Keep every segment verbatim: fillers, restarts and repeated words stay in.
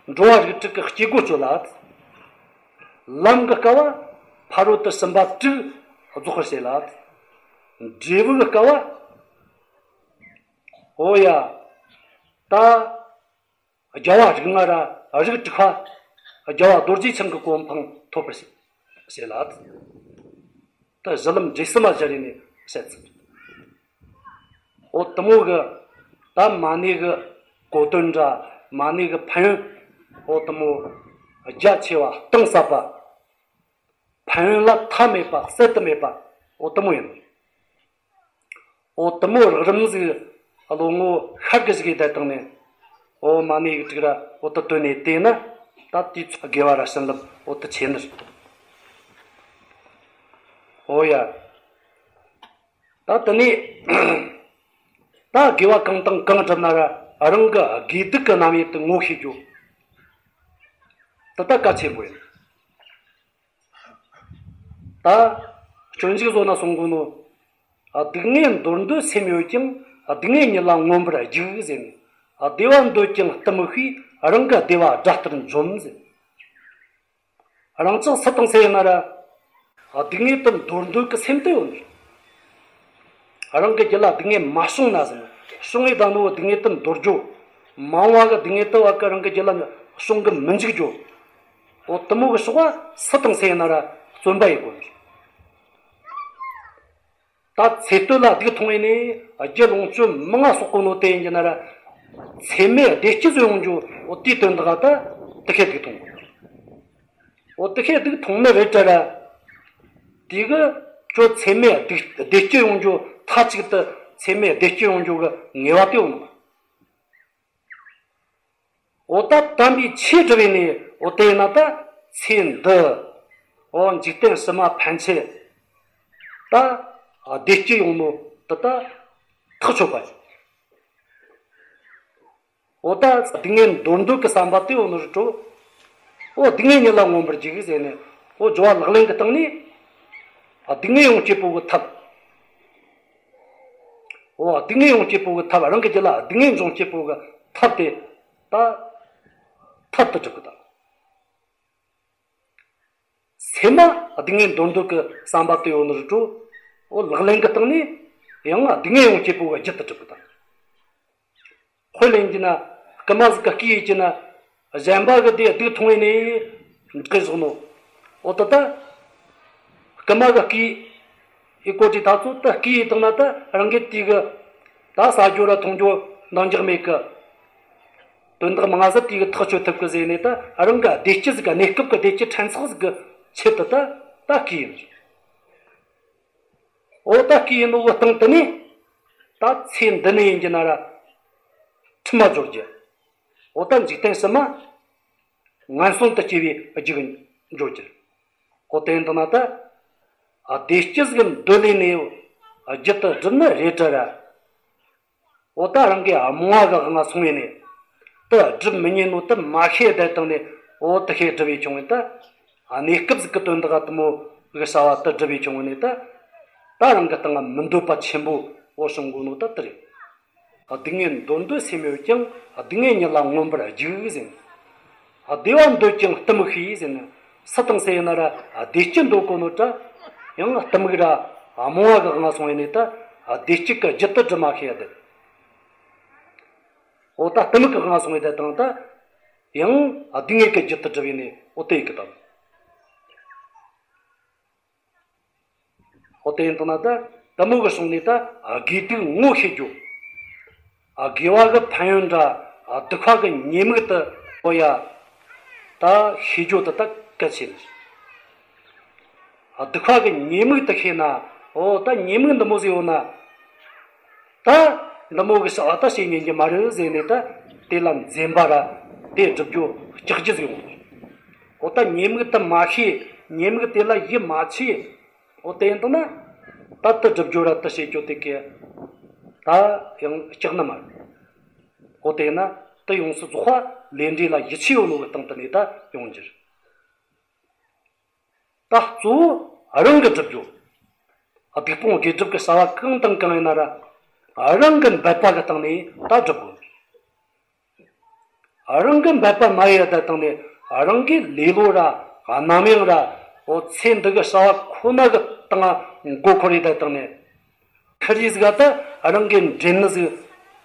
འགྲོ་བ་རིགས་དྲུག་གི་སྐྱེ་སྒོ་གཅོད་ལ། ལམ་གྱི་དཀའ་བ་ཕ་རོལ་ཏུ་ཕྱིན་པ་དྲུག་རྫོགས་པར་བྱེད་ལ། འབྲས་བུ་གི་དཀའ་བ། འོ་ཡ། ད། རྒྱལ་བ་རིགས་ལྔ་ར་རིགས་དྲུག་པ། རྒྱལ་བ་རྡོ་རྗེ་འཆང་གི་གོ་འཕང་ཐོབ་པར་བྱེད་ལ། ད་གཞི་ལམ་འབྲས་གསུམ་མ་བཞག་རེ་ནས་བཤད་ཚུལ། འོ་དུ་མོ་གི། ད་མ་ཎི་གི་གོ་དོན་འདྲ། མ་ཎི་གི་ཕན་ཡོན། འོ་དུ་མོ་རྒྱ་ཆེ་བ་གཏིང་ཟབ་པ། ཕན་ཡོན་ལ་མཐའ་མེད་པ་ཟད་དུ་མེད་པ། འོ་དུ་མོ་ཡིན། འོ་དུ་མོ་རགས་རིམ་ཟིག་བློ་ངོ་ཤར་གི་ཟིག་གི་བསྡད་བཏང་ནས། འོ་མ་ཎི་གི་དྲུག་ར་འོ་དུ་བཏོན་ནས་བལྟས་ན། ད་དུས་ཚོད་དགེ་བ་ར་བྱིན་རླབས་འོ་དུ་ཆེ་ནི་རེད། འོ་ཡ། ད་དེ་ནས་ད་དགེ་བ་གང་དང་གང་བསྒྲུབ་ན་ར་རང་གི་དགེ་སྡིག་གི་རྣམ་དབྱེ་དེ་ངོ་ཤེས་རྒྱུ། དེ་ད་གལ་ཆེན་པོ་ཡིན། ད་སྤྱོད་འཇུག་བཟོ་ན་གསུང་གོ་ནོ། སྡུག་བསྔལ་འདོར་འདོད་སེམས་ཡོད་ཀྱང་། སྡུག་བསྔལ་ཉིད་ལ་མངོན་པར་རྒྱུག་ཟེར་ནས། བདེ་བ་འདོད་ཀྱང་གཏི་མུག་གིས། རང་གི་བདེ་བ་དགྲ་ལྟར་འཇོམས་ཟེར། རང་ཅག་སུ་དང་སུ་ཡིན་ན་ར། སྡུག་བསྔལ་དེ་འདོར་འདོད་ཀྱི་སེམས་དེ་ཡོད་ནི། རང་གི་རྒྱུད་ལ་སྡུག་བསྔལ་མ་བྱུང་ན་ཟེར་ན། བྱུང་བའི་བདག་ནི་བོ་སྡུག་བསྔལ་དེ་འདོར་རྒྱུ། མ་འོངས་པ་གི་སྡུག་བསྔལ་དེ་བ་ཀ་རང་གི་རྒྱུད་ལ་བྱུང་གི་མི་འཇུག་རྒྱུ། འོ་དུ་མོ་གི་ཕྱོགས་བ་སུ་དང་སུ་ཡིན་ན་ར་བརྩོན་པ་ཡི་དགོས་ནི། ད་ཚེ་སྟོད་ལ་སྡུག་མཐོང་བས་ནི་རྒྱུ་ལོངས་སྤྱོད་མང་ང་གསོག་གོ་ནོ་དེ་ཡིན་གྱི་ན་ར། ཚེ་མེད་བདེ་སྐྱིད་ཟིག་ཡོང་རྒྱུ་འོ་དེའི་དོན་དག་ད་དེ་ཁས་སྡུག་མཐོང་གོ། འོ་དེ་ཁས་སྡུག་མཐོང་ནི་རེད་དྲ་ར། དེ་གི་ཁྱོད་ཚེ་མེད་བདེ་བདེ་སྐྱིད་ཡོང་རྒྱུ་མཐའ་གཅིག་ཏུ་ཚེ་མེད་བདེ་སྐྱིད་ཡོང་རྒྱུ་གི་ངེས་པ་དེ་ཡོང་ནི་མ། འོ་ད་དམ་པའི་ཆོས་སྒྲུབ་པས་ནི་འོ་དེ་ན་ད་ཚེ་འདི་འོ་འཇིག་རྟེན་ཕྱི་མ་ཕན་ཆད་ད་བདེ་སྐྱིད་ཡོང་ནོ་དེ་ད་ཐག་ཆོད་པ་ཡིན། འོ་ད་སྡུག་བསྔལ་འདོར་འདོད་ཀྱི་བསམ་པ་དེ་འོ་ནོར་སྤྲོ། འོ་སྡུག་བསྔལ་ཉིད་ལ་མངོན་པར་རྒྱུག་ཟེར་ནས། འོ་སྦྱོར་བ་ལག་ལེན་གྱི་སྟེང་ནས། སྡུག་བསྔལ་ཡོང་སྤྱད་པོ་གི་ཐབས། འོ་སྡུག་བསྔལ་ཡོང་སྤྱད་པོ་གི་ཐབས། རང་གི་རྒྱུད་ལ་སྡུག་བསྔལ་འབྱུང་སྤྱད་པོ་གི་ཐབས་དེ། ད་ཐབས་དེ་སྒྲུབ་གི་དང་། སེམས་མ་སྡུག་བསྔལ་འདོར་འདོད་ཀྱི་བསམ་པ་དེ་ཡོད་ནོ་རུ་འགྲོ། འོ་ལག་ལེན་གྱི་སྟེང་ནས་ཡང་སྡུག་བསྔལ་ཡོང་སྤྱད་པོ་གི་རྒྱུད་དུ་སྒྲུབ་གི་དང་། དཔེ་ལེན་གྱི་ན་རྐུན་མ་ཟིག་ག་རྐུ་ཡེད་ཀྱི་ན། གཞན་པ་གི་དེ་སྡུག་མཐོང་ཡེ་ནས་འདྲི་བཟོ་ནོ། འོ་ད་ད། རྐུན་མ་གི་རྐུ་ཡེ་གོ་དྲི་ད་ཚོ་ད་རྐུ་ཡེད་བཏང་ན་ད་རང་གི་དེ་གི་ད་ཟ་རྒྱུ་ར་འཐུང་རྒྱུ་འདང་རྒྱག་མེད་གི། དོན་དག་མང་ཟད་དེ་གི་ཐག་ཆོད་ཐུབ་གི་ཟེར་ནས། ད་རང་གི་བདེ་སྐྱིད་ཟིག་ག་གནས་སྐབས་གི་བདེ་སྐྱིད་ཕྲན་ཚེགས་ཟིག་གི་ཆེད་དུ་ད་ད་རྐུ་ཡེད་ནི། འོ་ད་རྐུ་ཡེད་ནོ་གི་སྟེང་དུ་ནི། ད་ཚེ་འདི་ནས་ཡིན་གྱི་ན་ར་ཁྲིམས་མ་སྦྱོར་རྒྱུ། འོ་ད་འཇིག་རྟེན་ཕྱི་མ་ངན་སོང་དུ་སྐྱེ་བའི་རྒྱུ་འགྱུར་གྱི། འོ་དེ་འདི་ན་ད་བདེ་སྐྱིད་ཟིག་འདོད་ལས་ནས་རྒྱུད་དུ་སྒྲུབ་ནི་རེད་དྲ་ར། འོ་ད་རང་གི་རྨོངས་པ་གི་དབང་སོང་བས་ནས་དེ་སྒྲུབ་མི་ཉན་ནོ་དེ་མ་ཤེས་བསྡད་བཏང་ནས། འོ་དེ་ཤེས་སྒྲུབ་པའི་བྱུང་བས་ད། གནས་སྐབས་ཟིག་གི་དོན་དག་དུ་མོ་གི་བྱ་བ་དེ་སྒྲུབ་པའི་བྱུང་བས་ནས་ད། ད་རང་གི་སྟེང་ང་མི་འདོད་པ་ཆེན་པོ་འོ་བྱུང་གོ་ནོ་ད་དེ་རེད། སྡུག་བསྔལ་འདོར་འདོད་སེམས་ཡོད་ཀྱང་། སྡུག་བསྔལ་ཉིད་ལ་མངོན་པར་རྒྱུག་ཟེར་ནས། བདེ་བ་འདོད་ཀྱང་གཏི་མུག་གིས་ཟེར་ནས། སུ་དང་སུ་ཡིན་ན་ར་བདེ་སྐྱིད་འདོད་གོ་ནོ་ད། ཡང་གཏི་མུག་ར་རྨོངས་པ་གི་དབང་སོང་བས་ནས་ད། བདེ་སྐྱིད་ཀྱི་རྒྱུད་དུ་སྒྲུབ་མ་ཤེས་ཡ་དེ། འོ་ད་གཏི་མུག་གི་དབང་སོང་བས་དེ་དང་ད། ཡང་སྡུག་བསྔལ་གྱི་རྒྱུད་དུ་སྒྲུབ་བས་ནས་འོ་དེ་ཡི་གི་དང་། འོ་དེ་ཡིན་དང་ན་ད་དུ་མོ་གི་སོང་ནས་ད་དགེ་སྡིག་ངོ་ཤེས་རྒྱུ། དགེ་བ་གི་ཕན་ཡོན་འདྲ་སྡིག་པ་གི་ཉེས་དམིགས་དུ་གོ་ཡ། ད་ཤེས་རྒྱུ་དེ་ད་གལ་ཆེ་ནི། སྡིག་པ་གི་ཉེས་དམིགས་དེ་ཤེས་ན། འོ་ད་ཉེས་དམིགས་འདི་མོ་ཟིག་ཡོད་ན། ད་འདི་མོ་གི་བྱ་བ་ད་བྱེད་ཉན་གྱི་མ་རེད་ཟེར་ནས་ད་དེ་ལ་འཛེམ་པ་ར་དེ་སྒྲུབ་རྒྱུ་སྐྲག་རྒྱུ་ཟིག་ཡོང་། འོ་ད་ཉེས་དམིགས་དེ་མ་ཤེས། ཉེས་དམིགས་དེ་ལ་ཡིད་མ་ཆེས། འོ་དེ་ཡིན་དང་ན་ད་དེ་སྒྲུབ་རྒྱུ་ར་དེ་བྱེད་རྒྱུ་དེ་གི་ད་ཡང་སྐྲག་ནི་མ་རེད། འོ་དེ་ན་དེ་ཡོངས་སུ་རྫོགས་པ་ལས་འབྲས་ལ་ཡིད་ཆེས་ཡོད་ནོ་གི་སྟེང་དུ་ནས་ད་ཡོང་རྒྱུ་རེད། ད་གཙོ་བོ་རང་གིས་སྒྲུབ་རྒྱུ། སྡིག་སྤོང་དགེ་སྒྲུབ་ཀྱི་བྱ་བ་གང་དང་གང་ཡིན་ན་ར། རང་གི་འབད་པ་གི་སྟེང་ནས་ད་སྒྲུབ་དགོས། རང་གི་འབད་པ་མ་ཡས་པ་དང་ནས་རང་གི་ལེ་ལོ་ར་རྣམ་གཡེང་ར། འོ་ཚེ་འདི་གི་བྱ་བ་ཁོ་ན་གི་སྟེང་མགོ་འཁོར་ཡས་དང་ནས། ཁིར་ཡིས་ག་ད་རང་གི་འདྲེན་ནི་ཟིག་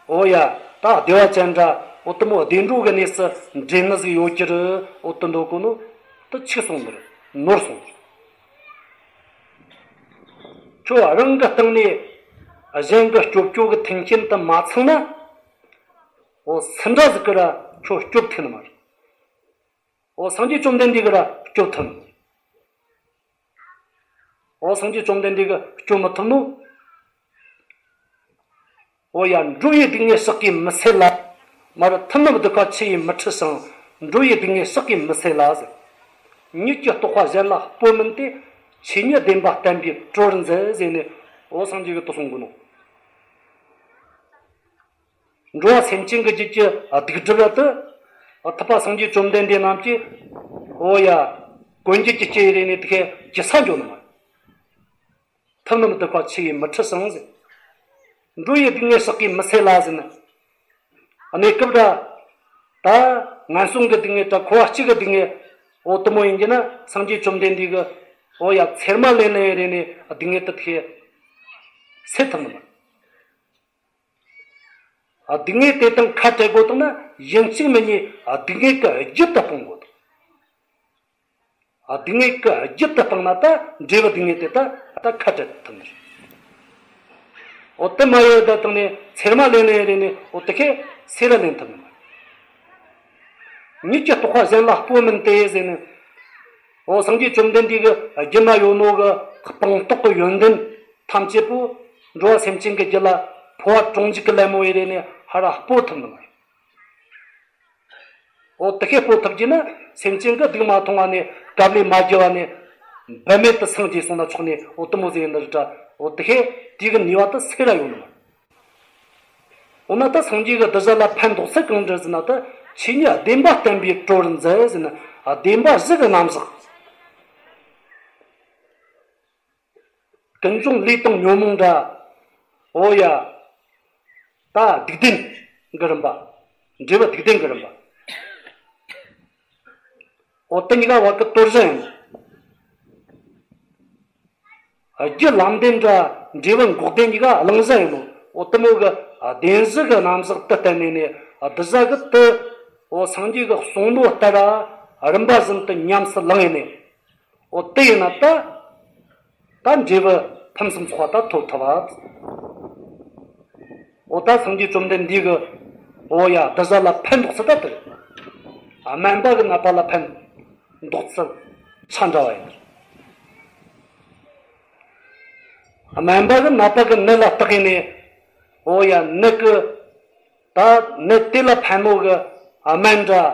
འོ་ཡ། ད་བདེ་བ་ཅན་འདྲ། འོ་དེ་མོ་བདེ་འགྲོ་གི་གནས་སུ་འདྲེན་ནི་ཟིག་ཡོད་ཀྱི་རེད། འོ་དེ་འདོད་གོ་ནོ་དེ་འཆུག་སོང་ནི་རེད། ནོར་སོང་། ཁྱོད་རང་གི་སྟེང་ནས་གཞན་གི་སྐྱོབ་སྐྱོབ་གི་མཐུན་རྐྱེན་དུ་མ་ཚང་ན། འོ་སུ་འདྲ་ཟིག་གི་ར་ཁྱོད་སྐྱོབ་ཐུབ་ནི་མ་རེད། འོ་སངས་རྒྱས་བཅོམ་ལྡན་འདས་གི་ར་སྐྱོབ་ཐུབ་ནི། འོ་སངས་རྒྱས་བཅོམ་ལྡན་འདས་གི་སྐྱོབ་མི་ཐུབ་ནོ། འོ་ཡ། འགྲོ་བའི་སྡུག་བསྔལ་བསགས་གིས་མི་སེལ་ལ། མར་ཐུབ་རྣམས་སྡིག་པ་ཆུ་ཡིས་མི་འཁྲུ་ཞིང་། འགྲོ་བའི་སྡུག་བསྔལ་བསགས་གིས་མི་སེལ་ལ་ཟེར། ཉིད་ཀྱི་རྟོགས་པ་གཞན་ལ་སྤོ་མིན་ཏེ། ཆོས་ཉིད་བདེན་པ་བསྟན་པས་གྲོལ་བར་མཛད་ཟེར་ནས། འོ་སངས་རྒྱས་ཀྱིས་དེ་གསུང་གོ་ནོ། འགྲོ་བ་སེམས་ཅན་གྱི་རྒྱུད་ཀྱི་སྡིག་སྒྲིབ་ར་དེ། ཐུབ་པ་སངས་རྒྱས་བཅོམ་ལྡན་འདས་རྣམས་ཀྱིས། འོ་ཡ། གོན་རྒྱུ་གྱི་སྐྱེ་ཡི་རེ་ནས་དེ་ཁས་ཀྱི་ས་འགྱོ་ནི་མ། ཐུབ་རྣམས་སྡིག་པ་ཆུ་ཡིས་མི་འཁྲུ་ཞིང་ཟེར། འགྲོ་བའི་སྡུག་བསྔལ་བསགས་གིས་མི་སེལ་ལ་ཟེར་ན། གནས་སྐབས་ར། ད་ངན་སོང་གི་སྡུག་བསྔལ་དང་འཁོར་བ་སྐྱིད་གི་སྡུག་བསྔལ། འོ་དེ་མོ་ཡིན་གྱི་ན་སངས་རྒྱས་བཅོམ་ལྡན་འདས་ཀྱིས། འོ་ཡ། ཚེར་མ་ལེན་ནས་རེ་ནས་སྡུག་བསྔལ་དེ་ཐེ་སེལ་ཐུབ་ནི་མ། སྡུག་བསྔལ་དེ་དང་ཁ་བྲལ་དགོས་དང་ན་ཡིན་གཅིག་མིན་གཉིས་སྡུག་བསྔལ་གྱི་རྒྱུད་དུ་སྤོང་དགོས་དང་། སྡུག་བསྔལ་གྱི་རྒྱུད་དུ་སྤངས་ན་ད་འབྲས་བུ་སྡུག་བསྔལ་དེ་ད་ད་ཁ་བྲལ་ཐུབ་ནི་རེད། འོ་དེ་མ་ཡོད་ད་དང་ནས་ཚེར་མ་ལེན་ནས་རེ་ནས་འོ་དེ་ཁས་སེ་ར་ལེན་ཐུབ་ནི་མ་རེད། ཉིད་ཀྱི་རྟོགས་པ་གཞན་ལ་སྤོ་མིན་ཏེ་ཟེར་ནས། འོ་སངས་རྒྱས་བཅོམ་ལྡན་འདས་ཀྱི་རྒྱུད་ན་ཡོད་ནོ་གི་སྤངས་རྟོགས་ཀྱི་ཡོན་ཏན་ཐམས་ཅད་པོ་འགྲོ་བ་སེམས་ཅན་གྱི་རྒྱུད་ལ་འཕོ་བ་གྲོང་འཇུག་གི་ལད་མོ་ཡེ་རེ་ནས་ཧ་ར་སྤོ་ཐུབ་ནི་མ་རེད། འོ་དེ་ཁས་སྤོ་ཐུབ་རྒྱུ་ན་སེམས་ཅན་གྱི་སྡུག་མ་མཐོང་བ་ནས་སྐབས་ལས་མ་བརྒྱུད་པ་ནས་འབད་མེད་དུ་སངས་རྒྱས་སོང་ན་ཆོག་ནས། འོ་དེ་མོ་ཟེར་ཡིན་ནི་རེད་དྲ། འོ་དེ་ཁས་དེ་གི་ནུས་པ་དེ་སེ་ར་ཡོད་ནི་མ་རེད། འོ་ན་ད་སངས་རྒྱས་ཀྱིས་གདུལ་བྱ་ལ་ཕན་འདོགས་ཚུལ་གང་འདྲ་ཟེར་ན། ད་ཆོས་ཉིད་བདེན་པ་བསྟན་པས་གྲོལ་བར་མཛད་ཟེར་ན། བདེན་པ་བཞི་གི་རྣམ་གཞག་ཀུན་འབྱུང་ལས་དང་ཉོན་མོངས་འདྲ། འོ་ཡ། ད་སྡིག་ལྡན་གྱི་རིམ་པ། འབྲས་བུ་སྡིག་ལྡན་གྱི་རིམ་པ། འོ་དེ་གཉིས་ཀ་བར་གྱི་དོར་བྱ་ཡིན། རྒྱུ་ལམ་བདེན་འདྲ་འབྲས་བུ་འགོག་བདེན་གཉིས་ཀ་བླང་བྱ་ཡིན་ནོ། འོ་དེ་མོ་གི་བདེན་བཞི་གི་རྣམ་གཞག་དེ་བསྟན་ནས་ནས། གདུལ་བྱ་གི་དེ་འོ་སངས་རྒྱས་ཀྱིས་གསུངས་ནོ་ལྟར་ར་རིམ་པ་བཞིན་དུ་ཉམས་སུ་བླངས་ཡས་ནས། འོ་དེ་ཡིན་ན་ད། ད་འབྲས་བུ་ཕུན་སུམ་ཚོགས་པ་ད་ཐོབ་ཐུབ་པ། འོ་ད་སངས་རྒྱས་བཅོམ་ལྡན་འདས་ཀྱིས། འོ་ཡ། གདུལ་བྱ་ལ་ཕན་འདོགས་ཚུལ་ད་དེ་རེད། སྨན་པ་གིས་ནད་པ་ལ་ཕན་འདོགས་ཚུལ་ཆ་འདྲ་བ་ཡིན། སྨན་པ་གིས་ནད་པ་གི་ནད་ལ་བརྟགས་ནས། འོ་ཡ། ནད་ཀྱི་ད་ནད་དེ་ལ་ཕན་ནོ་གི་སྨན་འདྲ།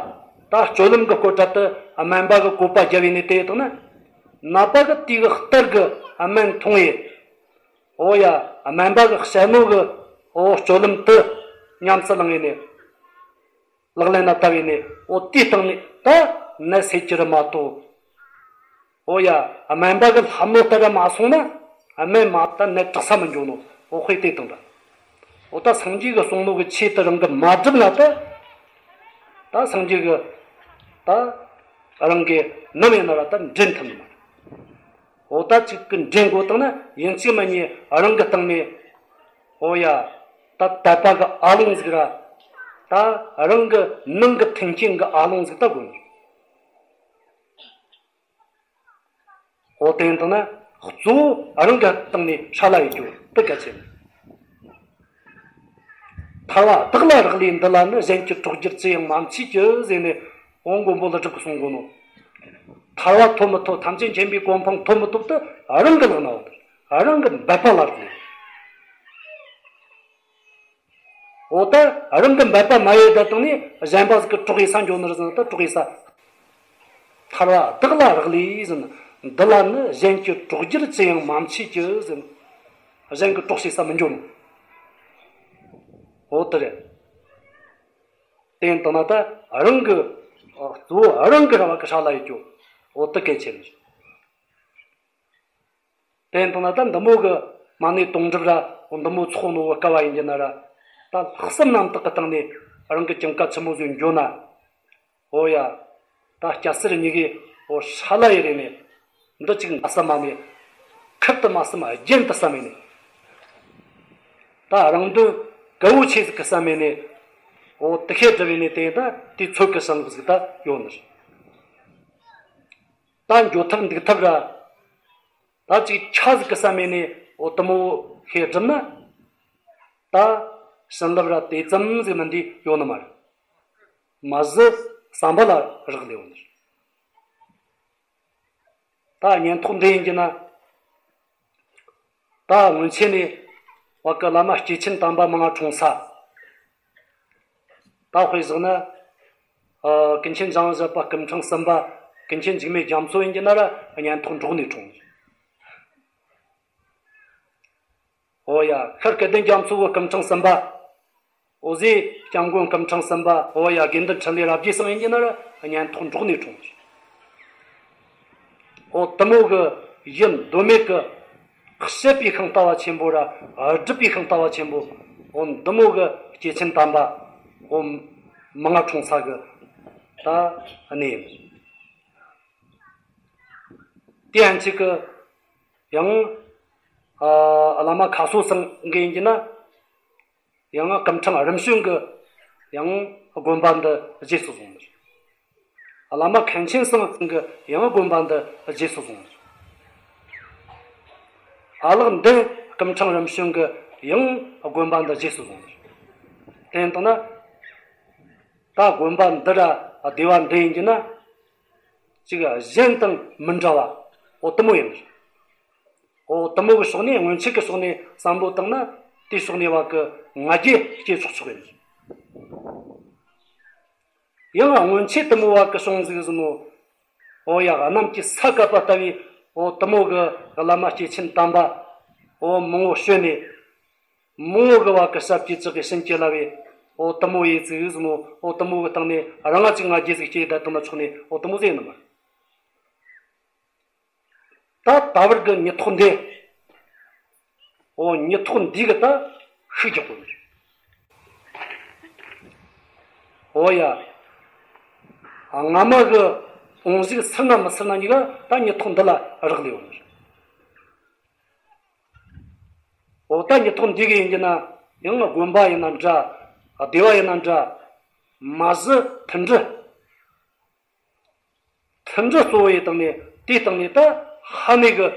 ད་སྤྱོད་ལམ་གྱི་སྐོར་འདྲ་དེ་སྨན་པ་གིས་བཀོད་པ་བརྒྱབ་ཡས་ནས་དེ་ཡས་དང་ན། ནད་པ་གིས་དེ་གི་ལྟར་གི་སྨན་འཐུང་ཡས། འོ་ཡ། སྨན་པ་གིས་བཤད་ནོ་གི་འོ་སྤྱོད་ལམ་དེ་ཉམས་སུ་བླངས་ཡས་ནས། ལག་ལེན་ན་བཏབ་ཡས་ནས། འོ་དེའི་སྟེང་ནས་ད་ནད་སེལ་གྱི་རེད་མ་གཏོགས། འོ་ཡ། སྨན་པ་གི་ལྷ་མོ་ལྟར་མ་སོང་ན་སྨན་མ་ད་ནད་དྲག་ས་མི་འགྱོ་ནོ། འོ་དཔེ་དེ་དང་འདྲ། འོ་ད་སངས་རྒྱས་ཀྱིས་གསུངས་ནོ་གི་ཆོས་དེ་རང་གིས་མ་བསྒྲུབས་ན་ད། ད་སངས་རྒྱས་ཀྱིས་ད་རང་གི་ནམ་ཡིན་ན་ར་ད་འདྲེན་ཐུབ་ནི་མ་རེད། འོ་ད་ཅིག་གི་འདྲེན་དགོས་དང་ན་ཡིན་གཅིག་མིན་གཉིས་རང་གི་སྟེང་ནས། འོ་ཡ། ད་དད་པ་གི་ཨ་ལོང་ཟིག་ར། ད་རང་གི་ནང་གི་མཐུན་རྐྱེན་གི་ཨ་ལོང་ཟིག་ད་དགོས་ནི། འོ་དེ་ཡིན་དང་ན་གཙོ་བོ་རང་གི་སྟེང་ནས་ཧྲ་ལ་ཡེད་རྒྱུ་དེ་གལ་ཆེ་ནི། ཐར་པ་བདག་ལ་རག་ལས་འདི་ལ་ནི། གཞན་གྱིས་གྲོགས་བགྱིར་ཅི་ཡང་མ་མཆིས་ཀྱི་ཟེར་ནས། འོ་མགོན་པོ་ཀླུ་སྒྲུབ་ཀྱིས་གསུང་གོ་ནོ། ཐར་པ་ཐོབ་མི་ཐོབ། ཐམས་ཅད་མཁྱེན་པའི་གོ་འཕང་ཐོབ་མི་ཐོབ་དེ་རང་གི་ལག་ན་ཡོད། རང་གི་འབད་པ་ལ་རག་ལས། འོ་ད་རང་གི་འབད་པ་མ་ཡས་ད་དང་ནི་གཞན་པ་ཟིག་གི་གྲོགས་ཡེད་ས་འགྱོ་ནི་རེད་ཟེར་ན་ད་གྲོགས་ཡེད་ས། ཐར་པ་བདག་ལ་རག་ལས་ཟེར་ན། འདི་ལ་ནི་གཞན་གྱིས་གྲོགས་བགྱིར་ཅི་ཡང་མ་མཆིས་ཀྱི་ཟེར་ན། གཞན་གྱིས་གྲོགས་བྱེད་ས་མི་འགྱོ་ནོ། འོ་དེ་རེད། དེ་ཡིན་དང་ན་ད་རང་གི་གཙོ་བོ་རང་གི་རང་གི་ཧྲ་ལ་ཡེད་རྒྱུ། འོ་དེ་གལ་ཆེ་ནི་རེད། དེ་ཡིན་དང་ན་ད་འདི་མོ་གི་མ་ཎི་དོན་གྲུབ་ར་འདི་མོ་ཚོགས་ནོ་བོ་དཀའ་བ་ཡིན་གྱི་ན་ར། ད་ལྷག་བསམ་རྣམ་དག་གི་སྟེང་ནས་རང་གི་ཅང་ག་ཆི་མོ་ཟིག་འགྱོ་ན། ཨོ་ཡ། ད་སྐྱ་སེར་གཉིས་ཀས་ཨོ་ཧྲ་ལ་ཡི་རེ་ནས་འདི་གཅིག་ན་ས་མ་ནས་ཁུར་དུ་མ་བསམ་རྒྱན་དུ་བསམ་ཡིན་ནས། ད་རང་དོན་གལ་བོ་ཆེ་ཟིག་གི་བསམ་ཡིན་ནས། ཨོ་དེ་ཁས་སྒྲུབ་ཡིན་ནས་དེ་ད་དེ་ཚོད་གི་བསམ་ཟིག་ད་ཡོད་ནི་རེད། ད་འགྱོ་ཐབས་འདུག་ཐབས་ར། ད་ཅིག་ཆ་ཟིག་གི་བསམ་ཡིན་ནས་ཨོ་དེ་མོ་ཁས་སྒྲུབ་ན། ད་བྱིན་རླབས་ར་དེ་ཙམ་ཟིག་མིན་འདི་ཡོད་ནི་མ་རེད། མ་གཞི་བསམ་པ་ལ་རག་ལས་ཡོད་ནི་རེད། ད་གཉེན་ཐོག་འདི་ཡིན་གྱི་ན། ད་སྔོན་ཆད་ནས་བ་གི་བླ་མ་སྐྱེས་ཆེན་དམ་པ་མང་ང་འཁྲུངས་ས། ད་དཔེ་བཞག་ན། ཨ། ཀུན་མཁྱེན་འཇམ་དབྱངས་བཞད་པ་སྐུ་འཕྲེང་གསུམ་པ། ཀུན་མཁྱེན་འཇིགས་མེད་རྒྱ་མཚོ་ཡིན་གྱི་ན་ར་གཉེན་ཐོག་འབྲོག་ནས་འཁྲུངས། ཨོ་ཡ། ཤར་སྐལ་ལྡན་རྒྱ་མཚོ་བོད་སྐུ་འཕྲེང་གསུམ་པ། འོ་ཟེ་སྐྱབས་མགོན་སྐུ་འཕྲེང་གསུམ་པ། ཨོ་ཡ། དགེ་འདུན་འཕྲིན་ལས་རབ་རྒྱས་སང་ཡིན་གྱི་ན་ར་གཉེན་ཐོག་འབྲོག་ནས་འཁྲུངས། ཨོ་དེ་མོ་གི་ཡིན་མདོ་མེད་གི་བཤད་པའི་ཤིང་རྟ་བ་ཆེན་པོ་ར་སྒྲུབ་པའི་ཤིང་རྟ་བ་ཆེན་པོ། ཨོ་འདི་མོ་གི་སྐྱེས་ཆེན་དམ་པ། ཨོ་མང་ང་འཁྲུངས་ས་གི་ད་གནས་ཡིན། དེ་ཡན་ཆད་གི་ཡང་། ཨ། བླ་མ་ཁ་སོ་ཚང་གི་ཡིན་གྱི་ན། ཡང་སྐུ་འཕྲེང་རིམ་བྱོན་གྱི་ཡང་དགོན་པ་འདི་རྗེས་སུ་བཟུང་ནས། བླ་མ་མཁན་ཆེན་ཚང་གི་ཡང་དགོན་པ་འདི་རྗེས་སུ་བཟུང་ནས། ཨ་ལགས་འདི་སྐུ་འཕྲེང་རིམ་བྱོན་གྱི་ཡང་དགོན་པ་འདི་རྗེས་སུ་བཟུང་ནས། དེ་ཡིན་དང་ན། ད་དགོན་པ་འདི་ར་སྡེ་བ་འདི་ཡིན་གྱི་ན། ཅིག་གཞན་དང་མི་འདྲ་བ་འོ་དེ་མོ་ཡིན། འོ་དེ་མོ་གི་ཕྱོགས་ནས་སྔོན་ཆད་ཀྱི་ཕྱོགས་ནས་བསམ་བློ་བཏང་ན། དེའི་ཕྱོགས་ནས་བ་གི་ང་རྒྱལ་སྐྱེ་ཆོག་ཆོག་ཡིན། ཡང་སྔོན་ཆད་དེ་མོ་བ་གི་བྱུང་ཟིག་ཟིན་ནོ། འོ་ཡ། གནམ་གྱི་ས་བཀབ་པ་ལྟ་བུའི་འོ་དེ་མོ་གི་བླ་མ་སྐྱེས་ཆེན་དམ་པ་འོ་མང་བོ་བྱོན་ནས། མང་བོ་གི་བ་གི་ཞབས་ཀྱིས་བཅགས་གི་བྱིན་གྱིས་བརླབས་པའི་འོ་དེ་མོ་ཡིན་ཟིག་ཟིན་ནོ། འོ་དེ་མོ་གི་སྟེང་ནས་རང་ང་ཅིག་ང་རྒྱལ་ཟིག་སྐྱེ་ད་དེ་མ་ཆོག་ནས་འོ་དེ་མོ་ཟིག་ཡིན་ནི་མ། ད་ད་བར་གྱི་ཉི་ཐོག་འདི། འོ་ཉི་ཐོག་འདི་གི་ད་ཤུགས་རྒྱག་དགོས་ནི། འོ་ཡ། སྔ་མ་གི་འོང་ཟིག་སེར་ན་མི་སེར་ན་གཉིས་ཀ་ད་ཉི་ཐོག་འདི་ལ་རག་ལས་ཡོད་ནི། འོ་ད་ཉི་ཐོག་འདི་གི་ཡིན་གྱི་ན་ཡང་དགོན་པ་ཡིན་ན་འདྲ། སྡེ་བ་ཡིན་ན་འདྲ། མ་གཞི་མཐུན་སྒྲིལ། མཐུན་སྒྲིལ་གཙོ་བོ་ཡི་སྟེང་ནས། དེའི་སྟེང་ནས་ད་ཧ་ནས་གི།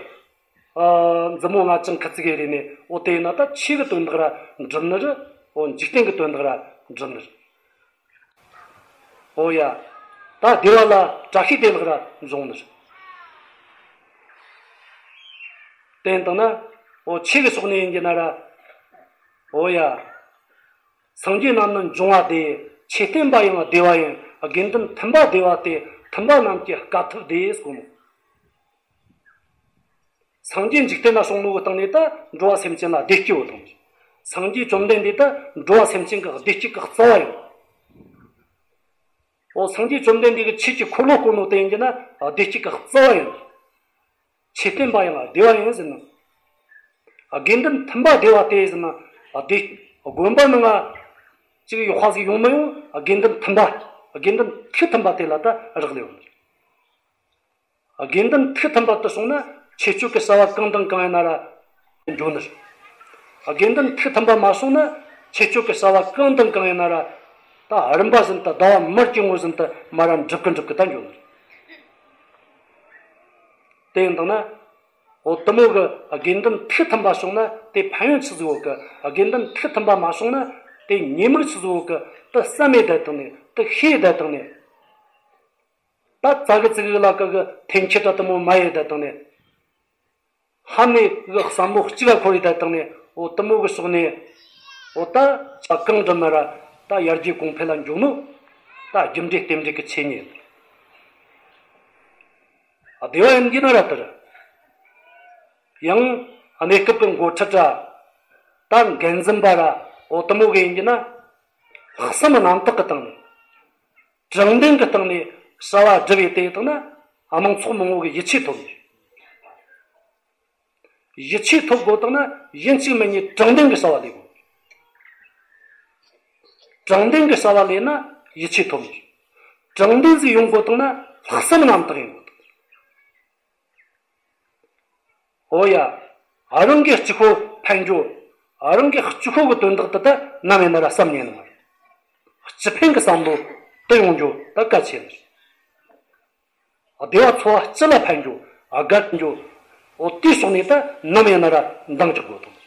ཨ། མཛུབ་མོ་ལྔ་བཅིངས་ཁུ་ཚུར་གི་རེ་ནས། འོ་དེ་ཡིན་ན་ད་ཆོས་གི་དོན་དག་ར་འགྲུབ་ནི་རེད། འོ་འཇིག་རྟེན་གི་དོན་དག་ར་འགྲུབ་ནི་རེད། འོ་ཡ། ད་སྡེ་བ་ལ་བཀྲ་ཤིས་བདེ་ལེགས་ར་འབྱུང་ནི་རེད། དེ་ཡིན་དང་ན། འོ་ཆོས་གི་ཕྱོགས་ནས་ཡིན་གྱི་ན་ར། འོ་ཡ། སངས་རྒྱས་རྣམས་ནི་འབྱུང་བ་བདེ། ཆོས་བསྟན་པ་ཡང་བདེ་བ་ཡིན། དགེ་འདུན་མཐུན་པ་བདེ་བ་སྟེ། མཐུན་པ་རྣམས་ཀྱི་དཀའ་ཐུབ་བདེ་གསུངས་ནོ། སངས་རྒྱས་འཇིག་རྟེན་ན་བྱུང་ནོ་གི་སྟེང་ནས་ད་འགྲོ་བ་སེམས་ཅན་ལ་བདེ་སྐྱིད་ཡོད་དང་། སངས་རྒྱས་བཅོམ་ལྡན་འདས་ད་འགྲོ་བ་སེམས་ཅན་གྱི་བདེ་སྐྱིད་ཀྱི་རྩ་བ་ཡིན། འོ་སངས་རྒྱས་བཅོམ་ལྡན་འདས་ཀྱི་ཆོས་ཀྱི་འཁོར་ལོ་བསྐོར་ནོ་དེ་ཡིན་གྱི་ན་བདེ་སྐྱིད་ཀྱི་རྩ་བ་ཡིན། ཆོས་བསྟན་པ་ཡང་བདེ་བ་ཡིན་ཟེར་ན། དགེ་འདུན་མཐུན་པ་བདེ་བ་སྟེ་ཟེར་ན། བདེ། དགོན་པ་ནང་ང་ཅིག་ཡག་པ་ཟིག་ཡོང་མི་ཡོང་། དགེ་འདུན་མཐུན་པ། དགེ་འདུན་ཐུགས་མཐུན་པ་དེ་ལ་ད་རག་ལས་ཡོང་། དགེ་འདུན་ཐུགས་མཐུན་པ་དེ་སོང་ན་ཆོས་སྤྱོད་ཀྱི་བྱ་བ་གང་དང་གང་ཡིན་ན་ར་འགྱོ་ནི་རེད། དགེ་འདུན་ཐུགས་མཐུན་པ་མ་སོང་ན་ཆོས་སྤྱོད་ཀྱི་བྱ་བ་གང་དང་གང་ཡིན་ན་ར་ད་རིམ་པ་བཞིན་དུ་ཟླ་བ་མར་གྱི་ངོ་བཞིན་དུ་མར་ར་འགྲུབ་ཀི་འགྲུབ་ཀི་ད་འགྱོ་ནི་རེད། དེ་ཡིན་དང་ན། འོ་དེ་མོ་གི་དགེ་འདུན་ཐུགས་མཐུན་པ་བྱུང་ན་དེ་ཕན་ཡོན་ཆི་ཟིག་ཡོད་གི། དགེ་འདུན་ཐུགས་མཐུན་པ་མ་བྱུང་ན་དེ་ཉེས་དམིགས་ཆི་ཟིག་ཡོད་གི། དེ་བསམ་མེད་བསྡད་བཏང་ནས། དེ་ཤེས་བསྡད་བཏང་ནས། ད་ཙ་གི་ཙི་གི་ལ་ཀ་གི་འཐེན་འཁྱེར་ད་དེ་མོ་མ་ཡེ་བསྡད་བཏང་ནས། ཧ་ནས་གི་བསམ་བློ་གཅིག་ག་འཁོར་ཡེ་བསྡད་བཏང་ནས། འོ་དེ་མོ་གི་ཕྱོགས་ནས། འོ་ད་ཅག་གང་འགྲུབ་ན་ར་ད་ཡར་རྒྱས་གོང་འཕེལ་ལ་འགྱོ་ནོ། ད་རྒྱུ་འབྲས་རྟེན་འབྲེལ་གི་ཆོས་ཉིད། བདེ་བ་ཡིན་གྱི་ན་ར་དེར། ཡང་གནས་སྐབས་ཀྱི་འགོ་ཁྲིད་ར། ད་འགན་འཛིན་པ་ར། འོ་དེ་མོ་གི་ཡིན་གྱི་ན། ལྷག་བསམ་རྣམ་དག་གི་སྟེང་ནས། དྲང་བདེན་གྱི་སྟེང་ནས་བྱ་བ་སྒྲུབ་ཡེ་དེ་དང་ན། དམངས་ཚོགས་མང་བོ་གི་ཡིད་ཆེས་ཐོབ་ནས། ཡིད་ཆེས་ཐོབ་དགོས་དང་ན་ཡིན་གཅིག་མིན་གཉིས་དྲང་བདེན་གྱི་བྱ་བ་ལས་དགོས། དྲང་བདེན་གྱི་བྱ་བ་ལས་ན་ཡིད་ཆེས་ཐོབ་ནས། དྲང་བདེན་ཟིག་ཡོང་དགོས་བཏང་ན་ལྷག་བསམ་རྣམ་དག་ཡིན་དགོས་བཏང་། ཨོ་ཡ། རང་གི་གཅིག་པོ་ཕན་རྒྱུ། རང་གི་གཅིག་པོ་གི་དོན་དག་དེ་ད་ནམ་ཡིན་ན་ར་བསམ་ཉན་ནི་མ་རེད། སྤྱི་ཕན་གི་བསམ་བློ་དེ་ཡོང་རྒྱུ་ད་གལ་ཆེ་ནི་རེད། སྡེ་བ་ཚོ་བ་སྤྱི་ལ་ཕན་རྒྱུ། དགའ་རྒྱུ། འོ་དེའི་ཕྱོགས་ནས་ད་ནམ་ཡིན་ན་ར་འདང་རྒྱག་དགོས་དང་།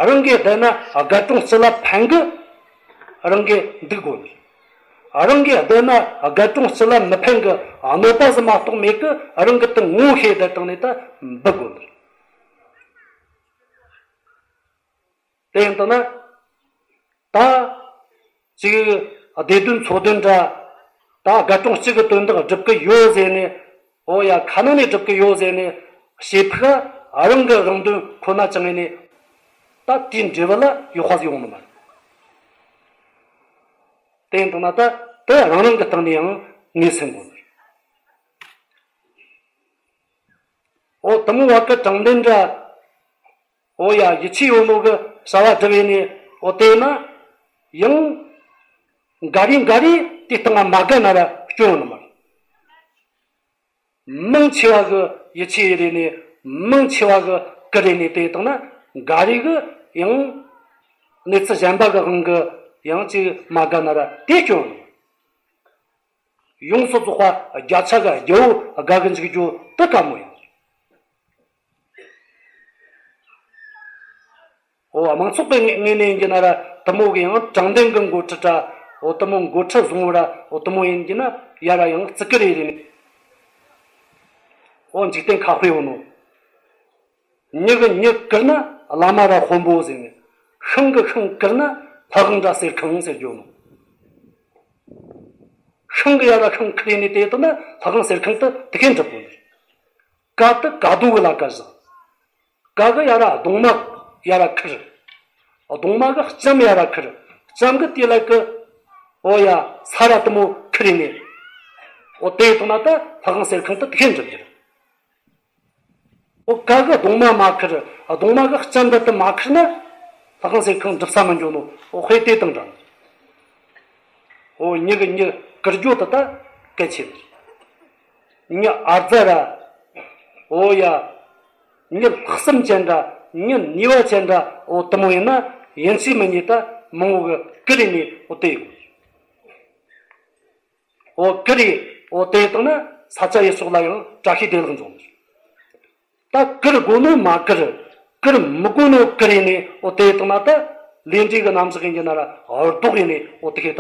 རང་གི་བསྡད་ན་དགའ་གྲོང་སྤྱི་ལ་ཕན་གི། རང་གི་འདུག་དགོས་ནི། རང་གི་བསྡད་ན་དགའ་གྲོང་སྤྱི་ལ་མི་ཕན་གི། གནོད་པ་ཟིག་མ་གཏོགས་མེད་གི། རང་གི་དེ་ངོ་ཤེས་བསྡད་བཏང་ནས་ད་འབུད་དགོས་ནི། དེ་ཡིན་དང་ན། ད་ཅིག་སྡེ་དོན་ཚོགས་དོན་འདྲ། ད་དགའ་གྲོང་གཅིག་གི་དོན་དག་སྒྲུབ་གི་ཡོད་ཟེར་ནས། ཨོ་ཡ། ཁ་ནང་ནས་སྒྲུབ་གི་ཡོད་ཟེར་ནས་བྱེད་ཕུག་རང་གི་རང་དོན་ཁོ་ན་བཅངས་ནས། ད་དེའི་འབྲས་བུ་ལ་ཡག་པ་ཟིག་ཡོང་ནི་མ་རེད། དེ་ཡིན་དང་ན་ད་དེ་རང་རང་གི་སྟེང་ནས་ཡང་ངོས་ཟིན་དགོས་ནི་རེད། ཨོ་དེ་མོ་བ་གི་དྲང་བདེན་འདྲ། ཨོ་ཡ། ཡིད་ཆེས་ཡོད་ནོ་གི་བྱ་བ་སྒྲུབ་ཡིན་ནི། ཨོ་དེ་ན་ཡང་འགའ་རེ་འགའ་རེ་དེ་སྟེང་ང་མ་དགའ་ན་ར་སྐྱོན་ཡོང་ནི་མ་རེད། མང་ཆེ་བ་གི་ཡིད་ཆེས་རེད་ནི། མང་ཆེ་བ་གི་བཀུར་རེད་ནི། དེ་དང་ན་འགའ་རེ་གི་ཡང་གནས་ཚུལ་གཞན་པ་གི་དབང་གི་ཡང་ཅིག་མ་དགའ་ན་ར་དེ་སྐྱོན་ཡོང་ནི། ཡོངས་སུ་རྫོགས་པ་བརྒྱ་ཆ་གི་བརྒྱ་བོ་དགའ་གི་འཇུག་རྒྱུ་དེ་དཀའ་མོ་ཡིན། འོ་མང་ཚོགས་ཀྱི་ངོས་ནས་ཡིན་གྱི་ན་ར་དེ་མོ་གི་ཡང་དྲང་བདེན་གྱི་འགོ་ཁྲིད་འདྲ། འོ་དེ་མོ་འགོ་ཁྲིད་བཟང་བོ་ར། འོ་དེ་མོ་ཡིན་གྱི་ན་ཡ་ར་ཡང་བརྩི་བཀུར་རེ་རེད། འོ་འཇིག་རྟེན་ཁ་དཔེ་ཡོད་ནོ། མྱི་གི་མྱི་བཀུར་ན་བླ་མ་ར་དཔོན་པོ་ཟེར་ནས། ཤིང་གི་ཤིང་བཀུར་ན་ལྷ་ཁང་འདྲ་གསེར་ཁང་ཟེར་རྒྱུ་ནོ། ཤིང་གི་ཡ་ར་ཤིང་ཁུར་ནས་དེ་དང་ན་ལྷ་ཁང་གསེར་ཁང་དུ་དེ་གས་འགྲུབ་དགོས་ནི། ཀ་དེ་ཀ་རྡོ་གི་ལ་ཀ་བཞག་ཀ་གི་ཡ་ར་གདུང་མ་ཡ་ར་ཁུར། གདུང་མ་གི་ལྕམ་ཡ་ར་ཁུར། ལྕམ་གི་དེ་ལ་གི། ཨོ་ཡ། ས་ར་དེ་མོ་ཁུར་ནས། ཨོ་དེ་དང་ན་ད་ལྷ་ཁང་གསེར་ཁང་དུ་དེ་གས་འགྲུབ་རྒྱུ་རེད། ཨོ་ཀ་གི་གདུང་མ་མ་ཁུར། གདུང་མ་གི་ལྕམ་འདི་དེ་མ་ཁུར་ན་ལྷ་ཁང་གསེར་ཁང་འགྲུབ་ས་མི་འགྱོ་ནོ། ཨོ་དཔེ་དེ་དང་འདྲ། ཨོ་མྱི་གི་མྱི་བཀུར་རྒྱུ་དེ་ད་གལ་ཆེ་ནི། མྱི་ཨ་རྫ་ར། ཨོ་ཡ། མྱི་ལྷག་བསམ་ཅན་འདྲ། མྱི་ནུས་པ་ཅན་འདྲ། ཨོ་དེ་མོ་ཡིན་ན་ཡིན་གཅིག་མིན་གཉིས་ད་མང་བོ་གི་བཀུར་རེ་ནས། ཨོ་དེ་ཡོད། ཨོ་བཀུར་རེ། ཨོ་དེ་བཏང་ན་ས་ཆ་ཡི་ཕྱོགས་ལ་ཡང་བཀྲ་ཤིས་བདེ་ལེགས་འབྱུང་ནི། ད་བཀུར་དགོས་ནོ་མ་བཀུར། བཀུར་མི་དགོས་ནོ་བཀུར་ཡིན་ནི། ཨོ་དེ་བཏང་ན་ད་ལས་འབྲས་གི་རྣམ་གཞག་ཡིན་གྱི་ན་ར་ཨོ་ལྡོག་ཡིན་ནི། ཨོ་དེ་གས་ད།